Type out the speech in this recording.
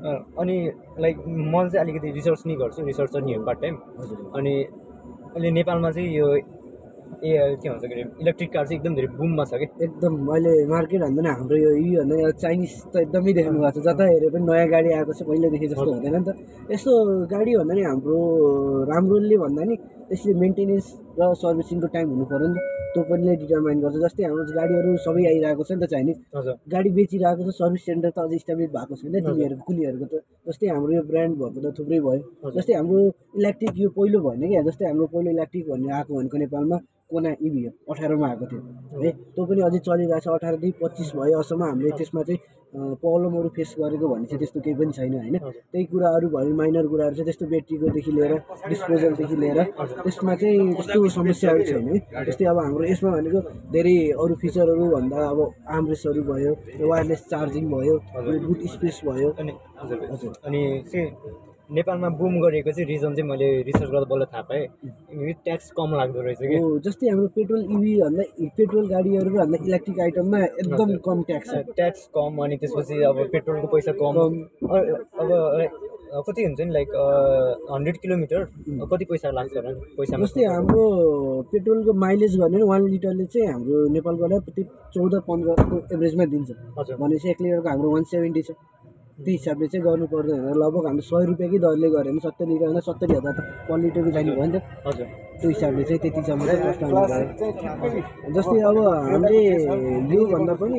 अनि लाइक म चाहिँ अलिकति रिसर्च नै गर्छु, रिसर्चर नि हो पार्ट टाइम। अनि अहिले नेपालमा चाहिँ यो के भन्छ के अरे इलेक्ट्रिक कार चाहिँ एकदम धेरै बुममा छ कि एकदम। अहिले मार्केट भन्दा नि हाम्रो यो भन्दा चाइनिज त एकदमै देख्नु भएको छ, जता हेरे पनि नयाँ गाडी आएको छ, पहिलेदेखि जस्तो हुँदैन नि त। यस्तो गाडी भन्दा नि हाम्रो राम्रोले भन्दा नि त्यसले मेन्टेनेन्स र सर्भिसिङको टाइम हुनु पऱ्यो नि त, त्यो पनि डिटरमाइन गर्छ। जस्तै हाम्रो गाडीहरू सबै आइरहेको छ नि त चाइनिज, गाडी बेचिरहेको छ, सर्भिस सेन्टर त अझै इस्टाब्लिस भएको छैन तिनीहरूको कुनीहरूको त। जस्तै हाम्रो यो ब्रान्ड भएको त थुप्रै भयो। जस्तै हाम्रो इलेक्ट्रिक यो पहिलो भएन क्या, जस्तै हाम्रो पहिलो इलेक्ट्रिक भन्ने आएको भनेको नेपालमा कोना इभी हो, 18मा आएको थियो है। त्यो पनि अझै चलिरहेको छ, 18देखि 25 भयो अहिलेसम्म। हामीले त्यसमा चाहिँ प्रब्लमहरू फेस गरेको भन्ने चाहिँ त्यस्तो केही पनि छैन होइन। त्यही कुराहरू भयो, माइनर कुराहरू चाहिँ त्यस्तो ब्याट्रीकोदेखि लिएर डिस्पोजलदेखि लिएर त्यसमा चाहिँ त्यस्तो समस्याहरू छैन है। जस्तै अब हाम्रो यसमा भनेको धेरै अरू फिचरहरू भन्दा अब आर्मरेस्टहरू भयो, वायरलेस चार्जिङ भयो, बुट स्पेस भयो। हजुर अनि चाहिँ नेपालमा बुम गरेको चाहिँ रिजन चाहिँ मैले रिसर्च गर्दा बल्ल थाहा पाएँ, ट्याक्स कम लाग्दो रहेछ कि। जस्तै हाम्रो पेट्रोल इभी भन्दा पेट्रोल गाडीहरू भन्दा इलेक्ट्रिक आइटममा एकदम कम ट्याक्स छ। ट्याक्स कम, अनि त्यसपछि अब पेट्रोलको पैसा कम। अब कति हुन्छ नि लाइक 100 किलोमिटर कति पैसा लाग्छ होला पैसा? जस्तै हाम्रो पेट्रोलको माइलेज गर्ने 1 लिटरले चाहिँ हाम्रो नेपालबाट 14-15को एभरेजमा दिन्छ भनेपछि 1 लिटरको हाम्रो 170 छ। त्यही हिसाबले चाहिँ गर्नु पर्दैन। लगभग हाम्रो 100 रुपियाँकै दरले गऱ्यो भने 70 लिटर भन्दा 70,000 त पर लिटरको जाने भयो नि त। हजुर त्यो हिसाबले चाहिँ त्यति चाहिँ मात्रै कस्ट आउने भयो। जस्तै अब हामीले योभन्दा पनि